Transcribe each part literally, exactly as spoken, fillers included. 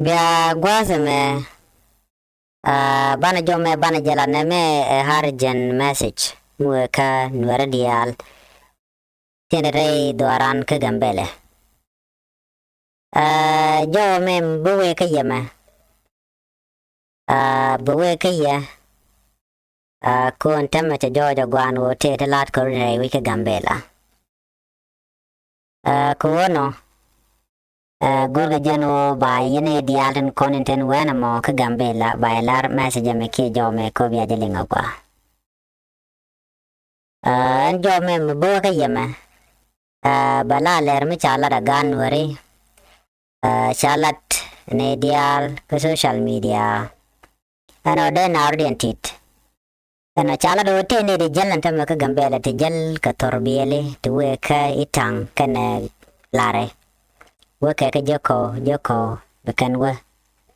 Bia gua̱a̱th ɛmɛ, ah, banɛ jɔw mɛ banɛ jɛ lat nɛmɛ ɛ urgent message mi wëë kä Nuɛri diaal tin rɛy dhuaaran kä Gambɛlɛ. Ah, jɔw mɛ bi wëë kä yɛ mɛ. Ah, bi wëë kä yɛ. Ah, kɔn täämɛ cɛ jɔw jɛ gua̱a̱n ɣöö tëë ti la̱t kɛ run rɛy wi̱c kä Gambɛlɛ. Ah, kɛ ɣöö nɔ, ah, go̱rkɛ jɛn ɣöö ba yɛn i̱ diaal tin kɔn in tin wɛn ɛmɔ kä Gambɛlɛ ba yɛ lar message ɛmɛ kiɛ jɔw mɛ kɛ ɣöö bia jɛ liŋ a gua̱a̱. Ah, ɛn jɔw mɛ mi bä wä kä yɛ mɛ. Ah, ba la lɛr mi ca lat a gaat Nuɛri. Ah, ca lat ni diaal kä social media. Ɛn ɔ dee naar diɛn tit. Ɛn ɔ ca lat ɔ tëë ni di jäl ɛn tämɛ kä Gambɛlɛ ti jäl kɛ thor biɛli ti wëë kä Itaŋ kɛnɛ Larɛ. Wä kɛ kä Jekɔ, Jekɔ bi kɛn wä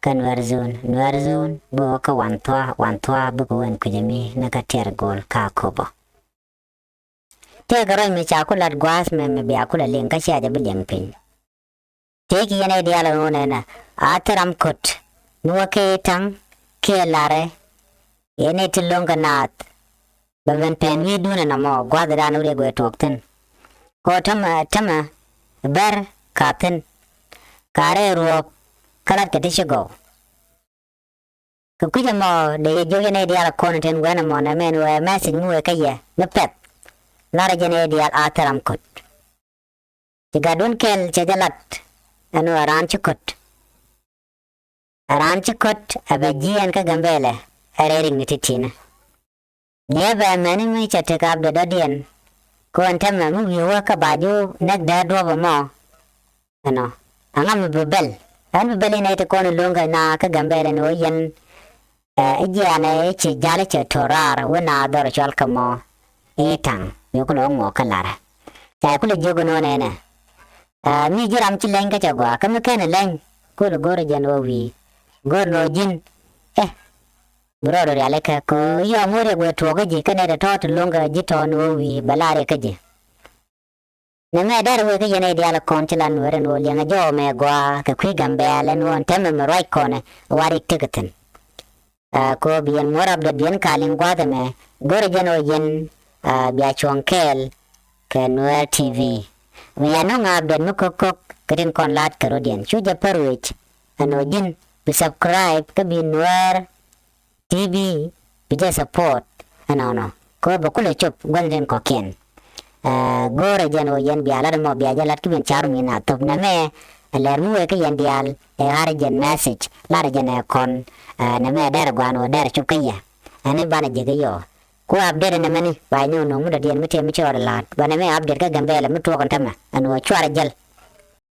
kä Nuɛr Zone, Nuɛr Zone bi wä kä Wanthua, Wanthua bi kɛ wä ɛn kui̱cä mi ni kä Tiɛr Gol kä Akobo. Tëëkɛ ruac mi ca ku lat gua̱a̱th mɛ mi bia ku la liŋ kä cia jɛ bi liŋ piny. Tëëkɛ yɛn ɛ diaal ɛn ɣöö nɛnɛ a thil ram ko̱t ni wä kɛ Itaŋ kiɛ Larɛ. Yɛn ɛ ti lo̱ŋ kɛ naath bɛ ben pɛn wi̱i̱dun ɛn ɛmɔ gua̱a̱thdan wä riɛk wëë tuɔɔk thi̱n. Kɛ ɣöö tämɛ tämɛ bɛr ka thi̱n ka rɛy ruɔ̱ɔ̱p kä lat kɛ ti ci gɔw. Kɛ kui̱c ɛmɔ dee yɛ jiök yɛn ɛ diaal a kɔn tin wɛn ɛmɔ nɛmɛ ɛn ɣöö ɛ message mi wëë kä yɛ mi pɛth. Larɛ jɛn ɛ diaal a thil ram ko̱t. Ci gatdun kɛl cɛ jɛ lat ɛn ɣöö ɛ raan ci ko̱t. Ɛ raan ci ko̱t ɛ bɛ jiɛɛn kä Gambɛlɛ ɛ rɛy riŋni ti̱ti̱ni. Liɛpɛ mɛni mi cɛ tekɛ update dɔ̱diɛn. Kɔn täämɛ mi wi̱i̱ wä kä ba ji̱ nɛk dee duɔ̱ɔ̱p ɛmɔ. Ɛnɔ aŋa mi bi bɛl ɛn bi bɛl inɛ ti kɔn ilo̱ŋ kɛ na kä Gambɛlɛ ni wä yɛn. Ɛ i̱ jianɛ i̱ ci jal i̱ cɛ to̱r raar wä na dhɔr cɔal kɛ mɔ. I̱ taŋ mi kulɛ wä ŋuɔk kä Larɛ. Ca i̱ kulɛ jiök inɔ nɛnɛ. Ɛ mi ji̱ ram ci leny kä cɛ gɔaa kä mi ken ileny. Kulɛ go̱r jɛn wä wi̱i̱ go̱r nɔ ji̱n. Ɛ bi rɔɔd rialikä kɛ yɔm wä riɛk wëë tuɔɔk kä ji̱ kä nɛy tɔ̱tɔ̱ ti lo̱ŋ kɛ ji̱ tɔ̱ ni wä wi̱i̱ bɛ la riɛk kä ji̱. Nɛmɛ dɛr wëë kä yɛn ɛ diaal kɔn ci la Nuɛr ɛn ɣöö liɛŋɛ jɔw mɛ gɔaa kɛ kui̱ Gambɛlɛ ɛn ɣöö ɛn täämɛ mi ruac kɔnɛ wa rik tekɛ thi̱n. Ɛ kɛ ɣöö bi yɛn ŋuɔ̱r update bi yɛn ka liŋ gua̱a̱th ɛmɛ go̱rɛ jɛn ɣöö yɛn ɛ bia cuɔ̱ŋ kɛɛl kɛ Nuɛr TV. Mi yɛn nɔŋ update mi ko̱k ko̱k kɛ tin kɔn la̱t kɛ rɔ̱diɛn cu jɛ pär wec ɛn ɣöö ji̱n bi subscribe kä bi Nuɛr TV bi jɛ support. Ɛnɔnɔ kɛ ɣöö bɛ kulɛ cop gua̱n rin kɔ̱kiɛn. Ɛ go̱o̱rɛ jɛn ɣöö yɛn bia lat ɛmɔ bia jɛ lat kä ben ca̱r mi na thop nɛmɛ. Ɛ lɛr mi wee kä yɛn diaal ɛ urgent message lar jɛn ɛ kɔn. Ɛ nɛmɛ dɛr gua̱n ɣöö dɛr cop kä yɛ ɛn i̱ banɛ jek i̱ yɔ. Ku update nɛmɛni ba nyɛ wä no̱o̱ŋ mi dɔ̱diɛn mi tëë mi cɔɔr ɛ la̱a̱t ba nɛmɛ update kä Gambɛlɛ mi tuɔɔk ɛn tämɛ ɛn ɣöö cuarɛ jäl.